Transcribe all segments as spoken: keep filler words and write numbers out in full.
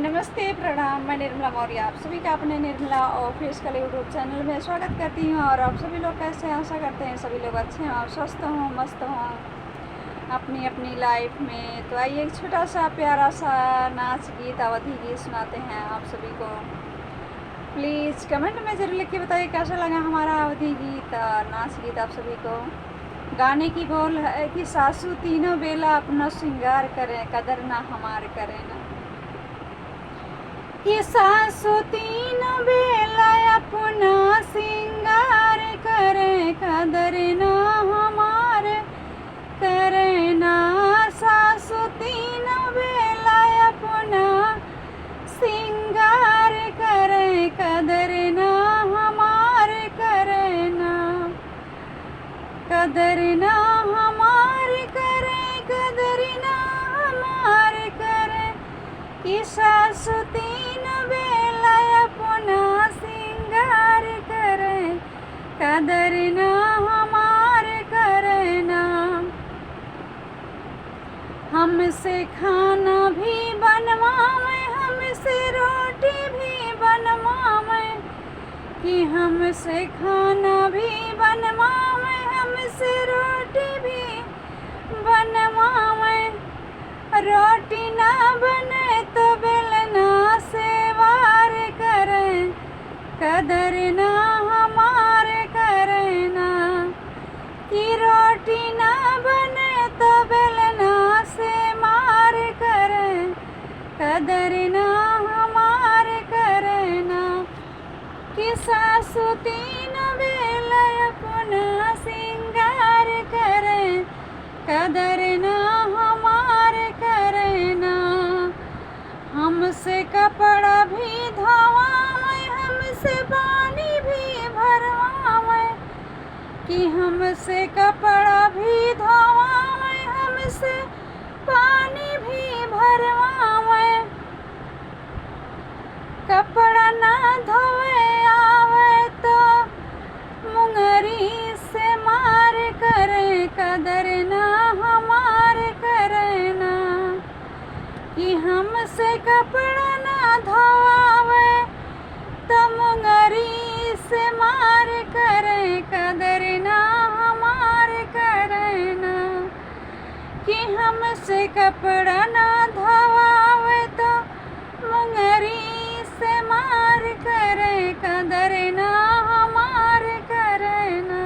नमस्ते, प्रणाम, मैं निर्मला मौर्य आप सभी का अपने निर्मला ऑफिशियल YouTube चैनल में स्वागत करती हूँ। और आप सभी लोग कैसे हैं? आशा करते हैं सभी लोग अच्छे हों, स्वस्थ हों, मस्त हों, अपनी अपनी लाइफ में। तो आइए, एक छोटा सा प्यारा सा नाच गीत, अवधी गीत सुनाते हैं आप सभी को। प्लीज कमेंट में जरूर लिख के बताइए कैसा लगा हमारा अवधी गीत और नाच गीत आप सभी को। गाने की बोल है कि सासू तीनों बेला अपना श्रृंगार करें, कदर ना हमार करें ना। कि सासु तीन बेला अपना श्रृंगार करें, कदर ना हमार करें ना। सासु तीन बेला अपना श्रृंगार करें, कदर ना हमार करें ना। कदर ना हमार करें, कदर ना हमार करें। कि सासु तीन बेला अपना श्रृंगार करें, कदर ना हमार करें ना। हमसे खाना भी बनवावे, हमसे रोटी भी बनवावे, कि हमसे खाना भी बनवावे, हमसे रोटी भी बनवावे। रोटी ना बने तो बेलना से वार करें, कदर ना हमार करें ना। कि रोटी ना बने तो बेलना से मार करें, कदर ना हमार करें ना। कि सासु तीन बेला अपना श्रृंगार करें, कदर ना हमार करें ना। हमसे कपड़ा भी धोवावे, हमसे पानी भी भरवावे, कि हमसे कपड़ा भी धोवावे, हमसे पानी भी भरवावे। कपड़ा ना धोवे आवे तो मुंगरी से मार करें, कदर ना हमार करें ना। कि हमसे कपड़ा ना धोवावे तो मुंगरी से मार करें, कदर ना हमार करें ना। कि हमसे कपड़ा ना धोवावे तो मुंगरी से मार करें, कदर ना हमार करें ना।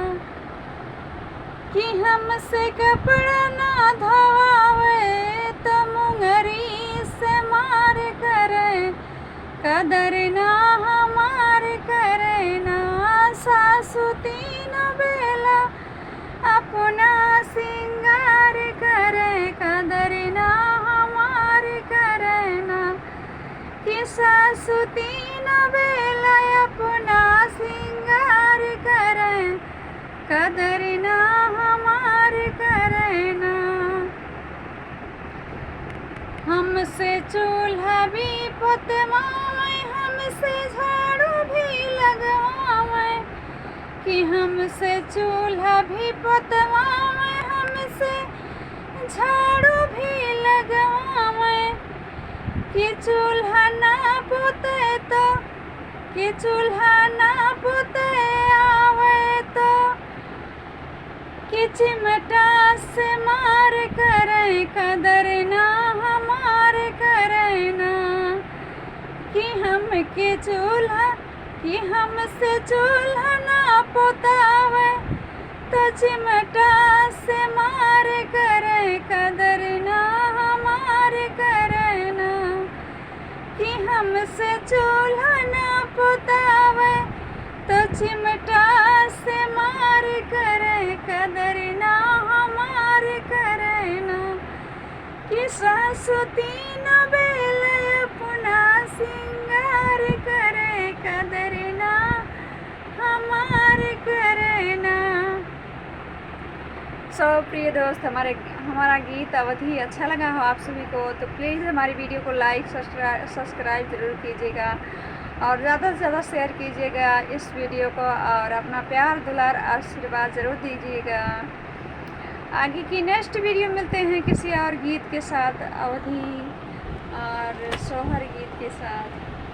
कि हमसे कपड़ा ना धोवावे तो मुंगरी से मार करें, कदर ना हमार करें ना। सासु तीन बेला अपना श्रृंगार करें, कदर ना हमार करें ना। कि सासु तीन बेला अपना श्रृंगार करें, कदर ना हमार करें ना। हमसे चूल्हा भी पोतवावे, हमसे झाड़ू भी लगवावे, कि हमसे चूल्हा भी पोतवावे, हमसे झाड़ू भी लगवावे। कि चूल्हा ना पोते तो, कि चूल्हा ना पोते आवे तो, कि चिमटा से मार करें, कदर ना हमार करें ना। कि हमके चूल्हा, कि हमसे चूल्हा ना पोतावे, तो चिमटा से मार करें, कदर ना हमार करें ना। कि हमसे चूल्हा ना पोतावे, तो चिमटा से मार करें, कदर ना हमार करें ना। कि सासु तीन बेला अपना श्रृंगार करें, कदर ना हमार करें ना। So प्रिय दोस्त, हमारे, हमारा गीत अवधी अच्छा लगा हो आप सभी को, तो प्लीज हमारी वीडियो को लाइक, सब्सक्राइब, सब्सक्राइब जरूर कीजिएगा और ज़्यादा से ज़्यादा शेयर कीजिएगा इस वीडियो को और अपना प्यार, दुलार, आशीर्वाद जरूर दीजिएगा। आगे की नेक्स्ट वीडियो मिलते हैं किसी और गीत के साथ। अवधी और सोहर गीत के साथ